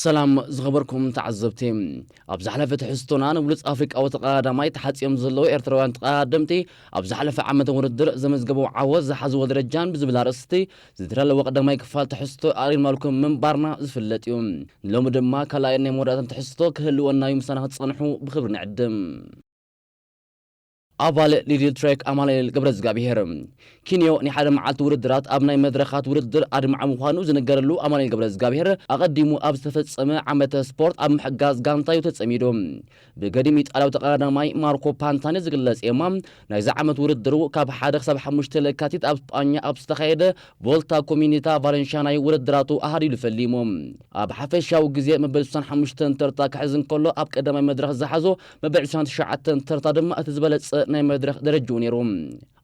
ሰላም ዝኸበርኩም ተዓዘብቲ፣ ኣብ ዝሓለፈ ትሕዝቶና ንብሉጽ ኣፍሪቃዊ ተቐዳዳማይ ተሓጽዮም ዘለዉ ኤርትራውያን ተቐዳደምቲ ኣብ ዝሓለፈ ዓመተ ውድድር ዘመዝገበው ዓወት ዝሓዝዎ ደረጃን ብዝብል ኣርእስቲ ዝተዳለወ ቀዳማይ ክፋል ትሕዝቶ ኣቕሪብናልኩም ምንባርና ዝፍለጥ እዩ። ንሎሚ ድማ ካልኣይ ናይ መወዳእታን ትሕዝቶ ክህልወና እዩ። ምሳና ክትጸንሑ ብኽብሪ ንዕድም። ኣባል ሊድል ትሬክ ኣማኑኤል ገብረዝጋብሄር። ኪንዮ ናይ ሓደ መዓልቲ ውድድራት ኣብ ናይ መድረኻት ውድድር ኣድማዒ ምዃኑ ዝንገረሉ ኣማኑኤል ገብረዝጋብሄር ኣቐዲሙ ኣብ ዝተፈጸመ ዓመተ ስፖርት ኣብ ምሕጋዝ ጋንታዩ ተጸሚዱ። ብገዲም ኢጣልያዊ ተቐዳዳማይ ማርኮ ፓንታኒ ዝግለጽ ኤማ ናይዚ ዓመት ውድድሩ ካብ ሓደ ክሳብ ሓሙሽተ ለካቲት ኣብ ስጳኛ ኣብ ዝተኻየደ ቮልታ ኮሚኒታ ቫለንሻ ናይ ውድድራቱ ኣሃዲሉ ፈሊሙ። ኣብ ሓፈሻዊ ግዜ መበል ስሳን ሓሙሽተን ተርታ ክሕዝ እንከሎ ኣብ ቀዳማይ መድረኽ ዝሓዞ መበል ዕስራን ትሽዓተን ተርታ ድማ እቲ ዝበለጸ ናይ መድረኽ ደረጅኡ ነይሩ።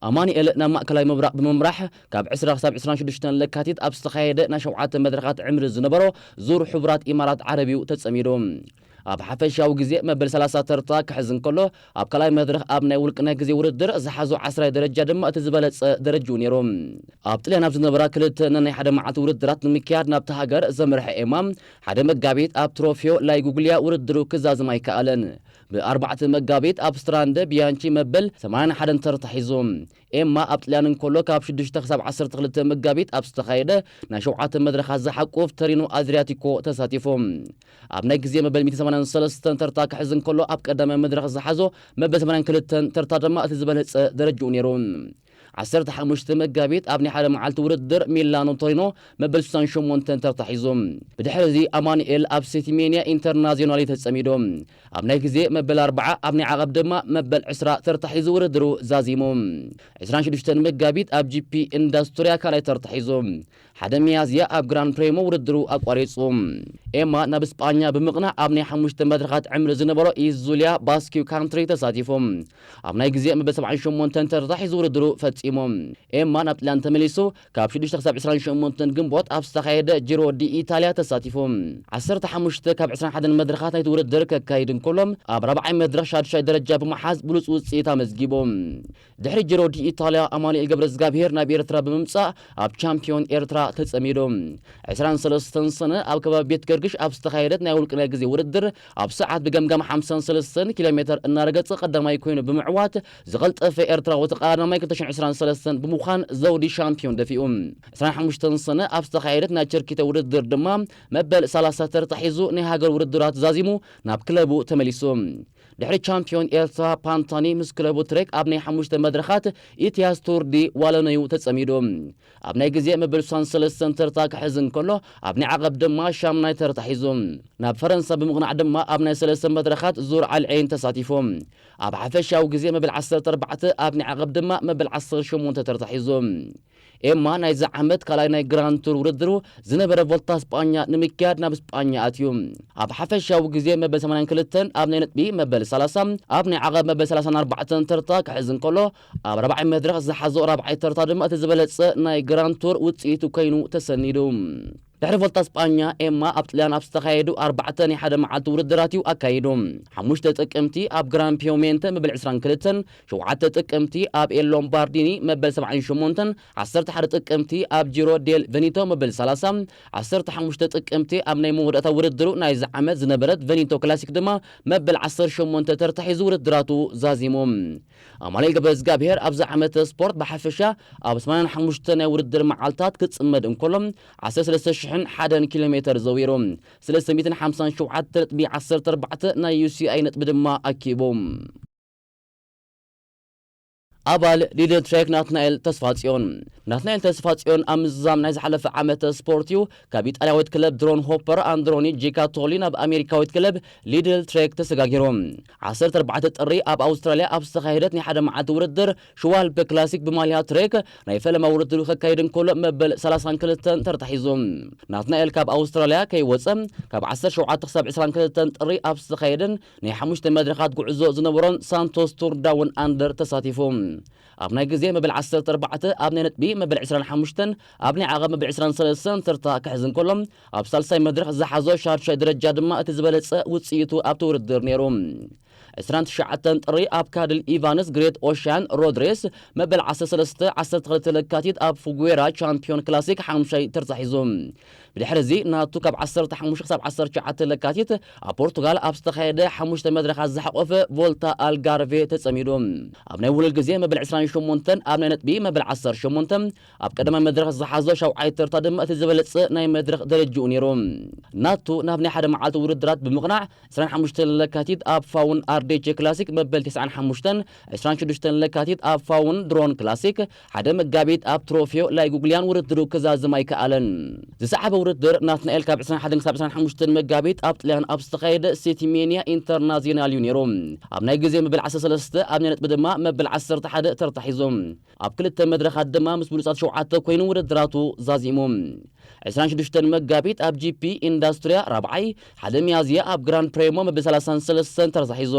ኣማኑኤል ናብ ማእከላይ ምብራቕ ብምምራሕ ካብ ዕስራ ክሳብ ዕስራን ሽዱሽተን ለካቲት ኣብ ዝተኻየደ ናይ ሸውዓተ መድረኻት ዕምሪ ዝነበሮ ዙር ሕቡራት ኢማራት ዓረብ እዩ ተጸሚዱ። ኣብ ሓፈሻዊ ግዜ መበል ሰላሳ ተርታ ክሕዝ እንከሎ ኣብ ካልኣይ መድረኽ ኣብ ናይ ውልቂ ናይ ግዜ ውድድር ዝሓዞ ዓስራይ ደረጃ ድማ እቲ ዝበለጸ ደረጅኡ ነይሩ። ኣብ ጥልያን ኣብ ዝነበራ ክልተ ናይ ሓደ መዓልቲ ውድድራት ንምክያድ ናብቲ ሃገር ዘምርሐ ኤማ ሓደ መጋቢት ኣብ ትሮፊዮ ላይጉግሊያ ውድድሩ ክዛዝም ኣይከኣለን። ብኣርባዕተ መጋቢት ኣብ ስትራንደ ቢያንቺ መበል ሰማንያን ሓደን ተርታ ሒዙ። ኤማ ኣብ ጥልያን እንከሎ ካብ ሽዱሽተ ክሳብ ዓሰርተ ክልተ መጋቢት ኣብ ዝተኻየደ ናይ ሸውዓተ መድረኻት ዝሓቁፍ ተሪኖ ኣድሪያቲኮ ተሳቲፉ። ኣብ ናይ ግዜ መበል ሚእቲ ሰማንያን ሰለስተን ተርታ ክሕዝ እንከሎ ኣብ ቀዳማይ መድረኽ ዝሓዞ መበል ሰማንያን ክልተን ተርታ ድማ እቲ ዝበለጸ ደረጅኡ ነይሩ። ዓሰርተ ሓሙሽተ መጋቢት ኣብ ናይ ሓደ መዓልቲ ውድድር ሚላኖ ቶሪኖ መበል ስሳን ሸሞንተን ተርታ ሒዙ። ብድሕሪ እዚ ኣማኑኤል ኣብ ሴቲሜንያ ኢንተርናዚዮናሊ ተጸሚዱ። ኣብ ናይ ግዜ መበል ኣርባዓ ኣብ ናይ ዓቐብ ድማ መበል ዕስራ ተርታ ሒዙ ውድድሩ ዛዚሙ። ዕስራን ሽዱሽተን መጋቢት ኣብ ጂፒ ኢንዳስቱሪያ ካልኣይ ተርታ ሒዙ። ሓደ ሚያዝያ ኣብ ግራን ፕሬሞ ውድድሩ ኣቋሪጹ። ኤማ ናብ ስጳኛ ብምቕናዕ ኣብ ናይ ሓሙሽተ መድረኻት ዕምሪ ዝነበሮ ኢዙልያ ባስኪው ካንትሪ ተሳቲፉ። ኣብ ናይ ግዜ መበል ሰብዓን ሸሞንተን ተርታ ሒዙ ውድድሩ ፈጺሙ። ኤማ ናብ ጥልያን ተመሊሱ ካብ ሽዱሽተ ክሳብ ዕስራን ሸሞንተን ግንቦት ኣብ ዝተኻየደ ጂሮ ዲ ኢታልያ ተሳቲፉ። ዓሰርተ ሓሙሽተ ካብ ዕስራን ሓደን መድረኻት ናይቲ ውድድር ከካይድ እንከሎ ኣብ ራብዓይ መድረኽ ሻድሻይ ደረጃ ብምሓዝ ብሉጽ ውጽኢት ኣመዝጊቡ። ድሕሪ ጂሮ ዲ ኢታልያ ኣማኑኤል ገብረዝጋብሄር ናብ ኤርትራ ብምምጻእ ኣብ ቻምፒዮን ኤርትራ ተጸሚዱ። ዕስራን ሰለስተን ሰነ ኣብ ከባቢ ቤት ገርግሽ ኣብ ዝተኻየደት ናይ ውልቂ ናይ ግዜ ውድድር ኣብ ሰዓት ብገምጋም ሓምሳን ሰለስተን ኪሎ ሜተር እናረገጸ ቀዳማይ ኮይኑ ብምዕዋት ዝቐልጠፈ ኤርትራዊ ተቐዳዳማይ ክልተ ሽሕን ዕስራን ሰለስተን ብምዃን ዘውዲ ሻምፒዮን ደፊኡ። ዕስራን ሓሙሽተን ሰነ ኣብ ዝተኻየደት ናይ ቸርኪተ ውድድር ድማ መበል ሰላሳ ተርታ ሒዙ ናይ ሃገር ውድድራት ዛዚሙ ናብ ክለቡ ተመሊሱ። ድሕሪ ቻምፒዮን ኤርትራ ፓንታኒ ምስ ክለቡ ትሬክ ኣብ ናይ ሓሙሽተ መድረኻት ኢትያስ ቱር ዲ ዋለነዩ ተጸሚዱ። ኣብ ናይ ግዜ መበል ስሳን ሰለስተን ተርታ ክሕዝ እንከሎ ኣብ ናይ ዓቐብ ድማ ሻምናይ ተርታ ሒዙ። ናብ ፈረንሳ ብምቕናዕ ድማ ኣብ ናይ ሰለስተ መድረኻት ዙር ዓልዔን ተሳቲፉ። ኣብ ሓፈሻዊ ግዜ መበል ዓሰርተ ኣርባዕተ ኣብ ናይ ዓቐብ ድማ መበል ዓሰርተ ሸሞንተ ተርታ ሒዙ። ኤማ ናይዚ ዓመት ካልኣይ ናይ ግራንድ ቱር ውድድሩ ዝነበረ ቮልታ ስጳኛ ንምክያድ ናብ ስጳኛ ኣትዩ። ኣብ ሓፈሻዊ ግዜ መበል ሰማንያን ክልተን ኣብ ናይ ነጥቢ መበል ሰላሳ ኣብ ናይ ዓቐብ መበል ሰላሳን ኣርባዕተን ተርታ ክሕዝ እንከሎ ኣብ ራብዓይ መድረኽ ዝሓዞ ራብዓይ ተርታ ድማ እቲ ዝበለጸ ናይ ግራንድ ቱር ውጽኢቱ ኮይኑ ተሰኒዱ። ድሕሪ ቮልታ ስጳኛ ኤማ ኣብ ጥልያን ኣብ ዝተኻየዱ ኣርባዕተ ናይ ሓደ መዓልቲ ውድድራት እዩ ኣካይዱ። ሓሙሽተ ጥቅምቲ ኣብ ግራን ፒዮሜንተ መበል ዕስራን ክልተን፣ ሸውዓተ ጥቅምቲ ኣብ ኤል ሎምባርዲኒ መበል ሰብዓን ሸሞንተን፣ ዓሰርተ ሓደ ጥቅምቲ ኣብ ጂሮ ዴል ቨኒቶ መበል ሰላሳ፣ ዓሰርተ ሓሙሽተ ጥቅምቲ ኣብ ናይ መወዳእታ ውድድሩ ናይዚ ዓመት ዝነበረት ቨኒቶ ክላሲክ ድማ መበል ዓሰርተ ሸሞንተ ተርታ ሒዙ ውድድራቱ ዛዚሙ። ኣማኑኤል ገብረእዝጋብሄር ኣብዚ ዓመተ ስፖርት ብሓፈሻ ኣብ ሰማንያን ሓሙሽተ ናይ ውድድር መዓልታት ክጽመድ እንከሎ፣ ዓሰርተ ሰለስተ ሽሕን ሓደን ኪሎ ሜተር ዘዊሩ፣ ሰለስተ ሚእትን ሓምሳን ሸውዓተ ነጥቢ ዓሰርተ ኣርባዕተ ናይ ዩ ሲ ኣይ ነጥቢ ድማ ኣኪቡ። ኣባል ሊድል ትሬክ ናትናኤል ተስፋጽዮን። ናትናኤል ተስፋጽዮን ኣብ ምዝዛም ናይ ዝሓለፈ ዓመተ ስፖርት እዩ ካብ ኢጣልያዊት ክለብ ድሮን ሆፐር ኣንድሮኒ ጂካቶሊ ናብ ኣሜሪካዊት ክለብ ሊድል ትሬክ ተሰጋጊሩ። ዓሰርተ ኣርባዕተ ጥሪ ኣብ ኣውስትራልያ ኣብ ዝተኻየደት ናይ ሓደ መዓልቲ ውድድር ሽዋልበ ክላሲክ ብማልያ ትሬክ ናይ ፈለማ ውድድሩ ከካይድ እንከሎ መበል ሰላሳን ክልተን ተርታ ሒዙ። ናትናኤል ካብ ኣውስትራልያ ከይወጸ ካብ ዓሰርተ ሸውዓተ ክሳብ ዕስራን ክልተን ጥሪ ኣብ ዝተኻየደን ናይ ሓሙሽተ መድረኻት ጉዕዞ ዝነበሮን ሳንቶስ ቱር ዳውን ኣንደር ተሳቲፉ። ኣብ ናይ ግዜ መበል ዓሰርተ ኣርባዕተ ኣብ ናይ ነጥቢ መበል ዕስራን ሓሙሽተን ኣብ ናይ ዓቐብ መበል ዕስራን ሰለስተን ተርታ ክሕዝ እንከሎ ኣብ ሳልሳይ መድረኽ ዝሓዞ ሻድሻይ ደረጃ ድማ እቲ ዝበለጸ ውጽኢቱ ኣብቲ ውድድር ነይሩ። ዕስራን ትሽዓተን ጥሪ ኣብ ካድል ኢቫንስ ግሬት ኦሽያን ሮድሬስ መበል ዓሰርተ ሰለስተ ዓሰርተ ክልተ ለካቲት ኣብ ፉጉዌራ ቻምፒዮን ክላሲክ ሓሙሻይ ተርታ ሒዙ። ብድሕሪ እዚ ናቱ ካብ ዓሰርተ ሓሙሽተ ክሳብ ዓሰርተ ትሽዓተ ለካቲት ኣብ ፖርቱጋል ኣብ ዝተኻየደ ሓሙሽተ መድረኻት ዝሓቖፈ ቮልታ ኣልጋርቬ ተጸሚዱ። ኣብ ናይ ውድድር ግዜ መበል ዕስራን ሸሞንተን ኣብ ናይ ነጥቢ መበል ዓሰርተ ሸሞንተ ኣብ ቀዳማይ መድረኽ ዝሓዞ ሻውዓይ ተርታ ድማ እቲ ዝበለጸ ናይ መድረኽ ደረጃኡ ነይሩ። ናቱ ናብ ናይ ሓደ መዓልቲ ውድድራት ብምቕናዕ ዕስራን ሓሙሽተን ለካቲት ኣብ ፋውን ኣርዴቼ ክላሲክ መበል ተስዓን ሓሙሽተን፣ ዕስራን ሽዱሽተን ለካቲት ኣብ ፋውን ድሮን ክላሲክ፣ ሓደ መጋቢት ኣብ ትሮፊዮ ላይጉግሊያን ውድድሩ ክዛዝም ኣይከኣለን። ዝሰዓበ ውድድር ናትናኤል ካብ ዕስራን ሓደን ክሳብ ዕስራን ሓሙሽተን መጋቢት ኣብ ጥልያን ኣብ ዝተኻየደ ሲቲሜንያ ኢንተርናዚዮናል እዩ ነይሩ። ኣብ ናይ ግዜ መበል ዓሰርተ ሰለስተ ኣብ ናይ ነጥቢ ድማ መበል ዓሰርተ ሓደ ተርታ ሒዙ። ኣብ ክልተ መድረኻት ድማ ምስ ብሉጻት ሸውዓተ ኮይኑ ውድድራቱ ዛዚሙ። ዕስራን ሽዱሽተን መጋቢት ኣብ ጂፒ ኢንዳስትሪያ ራብዓይ፣ ሓደ ሚያዝያ ኣብ ግራንድ ፕሬሞ መበል ሰላሳን ሰለስተን ተርታ ሒዙ።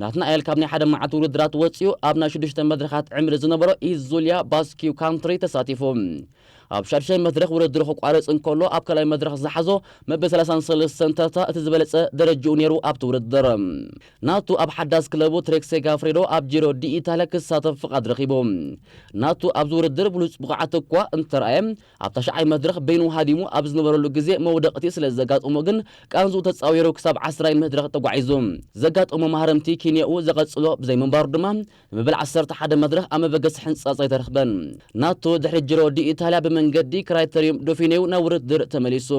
ናትናኤል ካብ ናይ ሓደ መዓልቲ ውድድራት ወጺኡ ኣብ ናይ ሽዱሽተ መድረኻት ዕምሪ ዝነበሮ ኢዙልያ ባስኪው ካንትሪ ተሳቲፉ። ኣብ ሻድሻይ መድረኽ ውድድሩ ክቋረጽ እንከሎ ኣብ ካልኣይ መድረኽ ዝሓዞ መበል ሰላሳን ሰለስተን ተርታ እቲ ዝበለጸ ደረጃኡ ነይሩ ኣብቲ ውድድር። ናቱ ኣብ ሓዳስ ክለቡ ትሬክ ሴጋፍሬዶ ኣብ ጂሮ ዲ ኢታልያ ክሳተፍ ፍቓድ ረኺቡ። ናቱ ኣብዚ ውድድር ብሉጽ ብቕዓት እኳ እንተረኣየ፣ ኣብ ታሽዓይ መድረኽ በይኑ ሃዲሙ ኣብ ዝነበረሉ ግዜ መውደቕቲ ስለ ዘጋጠሞ ግን ቃንዝኡ ተጻዊሩ ክሳብ ዓስራይ መድረኽ ተጓዒዙ። ዘጋጠሞ ማህረምቲ ኪንዮኡ ዘቐጽሎ ብዘይምንባሩ ድማ ንመበል ዓሰርተ ሓደ መድረኽ ኣብ መበገሲ ሕንጻጽ ኣይተረኽበን። ናቱ ድሕሪ ጂሮ ዲ ኢታልያ ብመንገዲ ክራይተሪዩም ዶፊኔው ናብ ውድድር ተመሊሱ።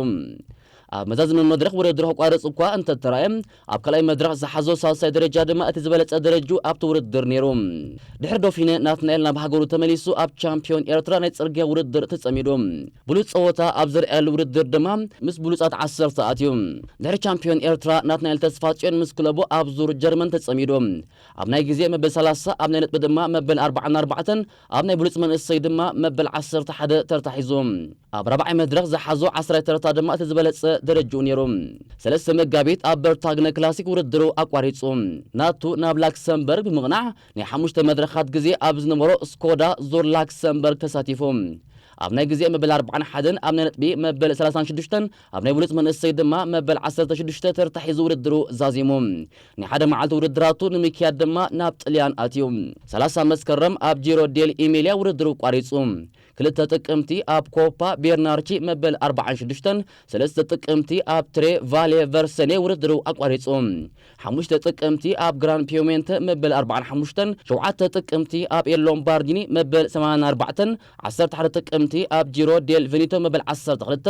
ኣብ መዛዘሚ መድረኽ ውድድር ከቋርጽ እኳ እንተተራእየ፣ ኣብ ካልኣይ መድረኽ ዝሓዞ ሳልሳይ ደረጃ ድማ እቲ ዝበለጸ ደረጅኡ ኣብቲ ውድድር ነይሩ። ድሕሪ ዶፊነ ናትናኤል ናብ ሃገሩ ተመሊሱ ኣብ ቻምፒዮን ኤርትራ ናይ ጽርግያ ውድድር ተጸሚዱ። ብሉጽ ጸወታ ኣብ ዘርኣየሉ ውድድር ድማ ምስ ብሉጻት ዓሰርተ ኣትዩ። ድሕሪ ቻምፒዮን ኤርትራ ናትናኤል ተስፋጽዮን ምስ ክለቡ ኣብ ዙር ጀርመን ተጸሚዱ። ኣብ ናይ ግዜ መበል ሰላሳ ኣብ ናይ ነጥቢ ድማ መበል ኣርባዓን ኣርባዕተን ኣብ ናይ ብሉጽ መንእሰይ ድማ መበል ዓሰርተ ሓደ ተርታ ሒዙ። ኣብ ራብዓይ መድረኽ ዝሓዞ ዓስራይ ተርታ ድማ እቲ ዝበለጸ ደረጅኡ ነይሩ። ሰለስተ መጋቢት ኣብ በርታግነ ክላሲክ ውድድሩ ኣቋሪጹ። ናቱ ናብ ላክሰምበርግ ብምቕናዕ ናይ ሓሙሽተ መድረኻት ግዜ ኣብ ዝነበሮ ስኮዳ ዙር ላክሰምበርግ ተሳቲፉ። ኣብ ናይ ግዜ መበል ኣርባዓን ሓደን ኣብ ናይ ነጥቢ መበል ሰላሳን ሽዱሽተን ኣብ ናይ ብሉጽ መንእሰይ ድማ መበል ዓሰርተ ሽዱሽተ ተርታ ሒዙ ውድድሩ ዛዚሙ። ናይ ሓደ መዓልቲ ውድድራቱ ንምክያድ ድማ ናብ ጥልያን ኣትዩ። ሰላሳ መስከረም ኣብ ጂሮ ዴል ኢሜልያ ውድድሩ ቋሪጹ። ክልተ ጥቅምቲ ኣብ ኮፓ ቤርናርቺ መበል ኣርባዓን ሽዱሽተን፣ ሰለስተ ጥቅምቲ ኣብ ትሬ ቫሌ ቨርሰኔ ውድድሩ ኣቋሪጹ። ሓሙሽተ ጥቅምቲ ኣብ ግራን ፒየሞንተ መበል ኣርባዓን ሓሙሽተን፣ ሸውዓተ ጥቅምቲ ኣብ ኤል ሎምባርዲኒ መበል ሰማንያን ኣርባዕተን፣ ዓሰርተ ሓደ ጥቅምቲ ኣብ ጂሮ ዴል ቬኔቶ መበል ዓሰርተ ክልተ፣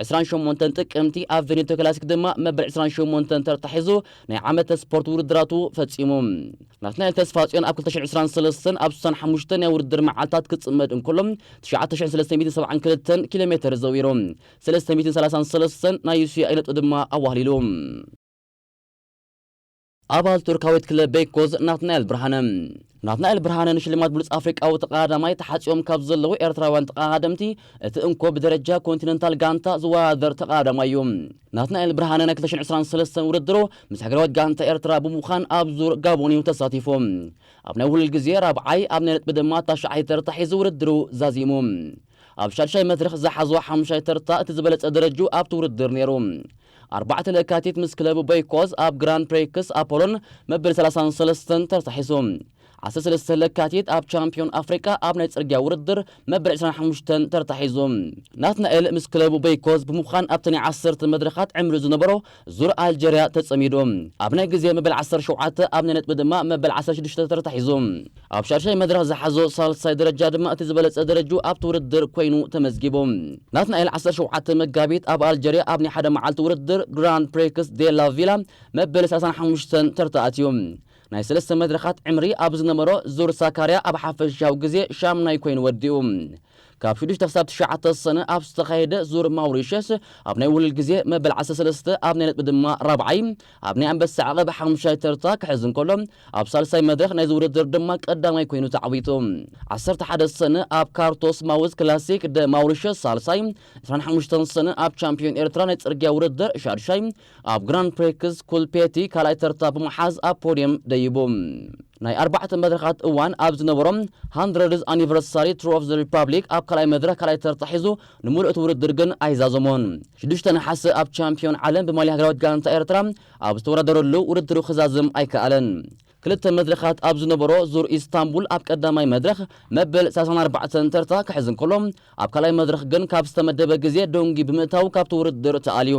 ዕስራን ሸሞንተን ጥቅምቲ ኣብ ቬኔቶ ክላሲክ ድማ መበል ዕስራን ሸሞንተን ተርታ ሒዙ ናይ ዓመተ ስፖርት ውድድራቱ ፈጺሙ። ናትናኤል ተስፋጽዮን ኣብ ክልተ ሽሕን ዕስራን ሰለስተን ኣብ ስሳን ሓሙሽተን ናይ ውድድር መዓልታት ክጽመድ እንከሎ፣ ትሽዓተ ሽሕን ሰለስተ ሚእትን ሰብዓን ክልተን ኪሎ ሜተር ዘዊሩ፣ ሰለስተ ሚእትን ሰላሳን ሰለስተን ናይ ዩ ሲ ኣይ ነጥቢ ድማ ኣዋህሊሉ። ኣባል ቱርካዊት ክለብ ቤይኮዝ ናትናኤል ብርሃነ። ናትናኤል ብርሃነ ንሽልማት ብሉጽ ኣፍሪቃዊ ተቐዳዳማይ ተሓጽዮም ካብ ዘለዉ ኤርትራውያን ተቐዳደምቲ እቲ እንኮ ብደረጃ ኮንቲነንታል ጋንታ ዝወዳደር ተቐዳዳማይ እዩ። ናትናኤል ብርሃነ ናይ ክልተ ሽሕን ዕስራን ሰለስተን ውድድሩ ምስ ሃገራዊት ጋንታ ኤርትራ ብምዃን ኣብ ዙር ጋቦን እዩ ተሳቲፉ። ኣብ ናይ ውድድር ግዜ ራብዓይ፣ ኣብ ናይ ነጥቢ ድማ ታሽዓይ ተርታ ሒዙ ውድድሩ ዛዚሙ። ኣብ ሻድሻይ መድረኽ ዝሓዞ ሓሙሻይ ተርታ እቲ ዝበለጸ ደረጅኡ ኣብቲ ውድድር ነይሩ። ኣርባዕተ ለካቲት ምስ ክለቡ ቦይኮዝ ኣብ ግራንድ ፕሪክስ ኣፖሎን መበል ሰላሳን ሰለስተን ተርታ ሒዙ። ዓሰርተ ሰለስተ ለካቲት ኣብ ቻምፒዮን ኣፍሪቃ ኣብ ናይ ጽርግያ ውድድር መበል ዕስራን ሓሙሽተን ተርታ ሒዙ። ናትናኤል ምስ ክለቡ ቦይኮዝ ብምዃን ኣብቲ ናይ ዓሰርተ መድረኻት ዕምሪ ዝነበሮ ዙር ኣልጀርያ ተጸሚዱ። ኣብ ናይ ግዜ መበል ዓሰርተ ሸውዓተ ኣብ ናይ ነጥቢ ድማ መበል ዓሰርተ ሽዱሽተ ተርታ ሒዙ። ኣብ ሻድሻይ መድረኽ ዝሓዞ ሳልሳይ ደረጃ ድማ እቲ ዝበለጸ ደረጅኡ ኣብቲ ውድድር ኮይኑ ተመዝጊቡ። ናትናኤል ዓሰርተ ሸውዓተ መጋቢት ኣብ ኣልጀርያ ኣብ ናይ ሓደ መዓልቲ ውድድር ግራንድ ፕሪክስ ዴ ላ ቪላ መበል ሰላሳን ሓሙሽተን ተርታ ኣትዩ። ናይ ሰለስተ መድረኻት ዕምሪ ኣብ ዝነበሮ ዙር ሳካርያ ኣብ ሓፈሻዊ ግዜ ሻምናይ ኮይኑ ወዲኡ። ካብ ሽዱሽተ ክሳብ ትሽዓተ ሰነ ኣብ ዝተኻየደ ዙር ማውሪሸስ ኣብ ናይ ውድድር ግዜ መበል ዓሰርተ ሰለስተ ኣብ ናይ ነጥቢ ድማ ራብዓይ፣ ኣብ ናይ ኣንበሳ ዓቐብ ሓሙሻይ ተርታ ክሕዝ እንከሎ፣ ኣብ ሳልሳይ መድረኽ ናይዚ ውድድር ድማ ቀዳማይ ኮይኑ ተዓዊቱ። ዓሰርተ ሓደ ሰነ ኣብ ካርቶስ ማውዝ ክላሲክ ደ ማውሪሸስ ሳልሳይ፣ ዕስራን ሓሙሽተን ሰነ ኣብ ቻምፒዮን ኤርትራ ናይ ጽርግያ ውድድር ሻድሻይ፣ ኣብ ግራንድ ፕሪክስ ኩልፔቲ ካልኣይ ተርታ ብምሓዝ ኣብ ፖድየም ደይቡ። ናይ ኣርባዕተ መድረኻት እዋን ኣብ ዝነበሮም ሃንድረድዝ ኣኒቨርሳሪ ቱር ኦፍ ዘ ሪፓብሊክ ኣብ ካልኣይ መድረኽ ካልኣይ ተርታ ሒዙ ንምሉእ እቲ ውድድር ግን ኣይዛዘሞን። ሽዱሽተ ነሓሰ ኣብ ቻምፒዮን ዓለም ብማልያ ሃገራዊት ጋንታ ኤርትራ ኣብ ዝተወዳደረሉ ውድድሩ ክዛዝም ኣይከኣለን። ክልተ መድረኻት ኣብ ዝነበሮ ዙር ኢስታንቡል ኣብ ቀዳማይ መድረኽ መበል ሰላሳን ኣርባዕተን ተርታ ክሕዝ እንከሎ፣ ኣብ ካልኣይ መድረኽ ግን ካብ ዝተመደበ ግዜ ደንጉዩ ብምእታው ካብቲ ውድድር ተኣልዩ።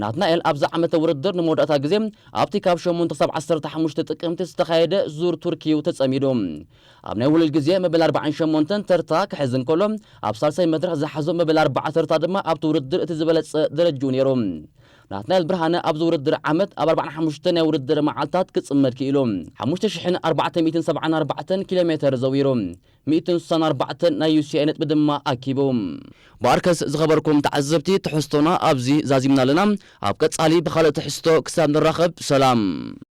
ናትናኤል ኣብዚ ዓመተ ውድድር ንመወዳእታ ግዜ ኣብቲ ካብ ሸሞንተ ክሳብ ዓሰርተ ሓሙሽተ ጥቅምቲ ዝተኻየደ ዙር ቱርኪ እዩ ተጸሚዱ። ኣብ ናይ ውድድር ግዜ መበል ኣርባዓን ሸሞንተን ተርታ ክሕዝ እንከሎ፣ ኣብ ሳልሳይ መድረኽ ዝሓዞ መበል ኣርባዓ ተርታ ድማ ኣብቲ ውድድር እቲ ዝበለጸ ደረጅኡ ነይሩ። ናትናኤል ብርሃነ ኣብዚ ውድድር ዓመት ኣብ ኣርባዓን ሓሙሽተ ናይ ውድድር መዓልታት ክጽመድ ክኢሉ። ሓሙሽተ ሽሕን ኣርባዕተ ሚእትን ሰብዓን ኣርባዕተን ኪሎ ሜተር ዘዊሩ። ሚእትን ስሳን ኣርባዕተን ናይ ዩ ሲ ኣይ ነጥቢ ድማ ኣኪቡ። ብኣርከስ ዝኸበርኩም ተዓዘብቲ፣ ትሕዝቶና ኣብዚ ዛዚምና ኣለና። ኣብ ቀጻሊ ብኻልእ ትሕዝቶ ክሳብ ንራኸብ፣ ሰላም።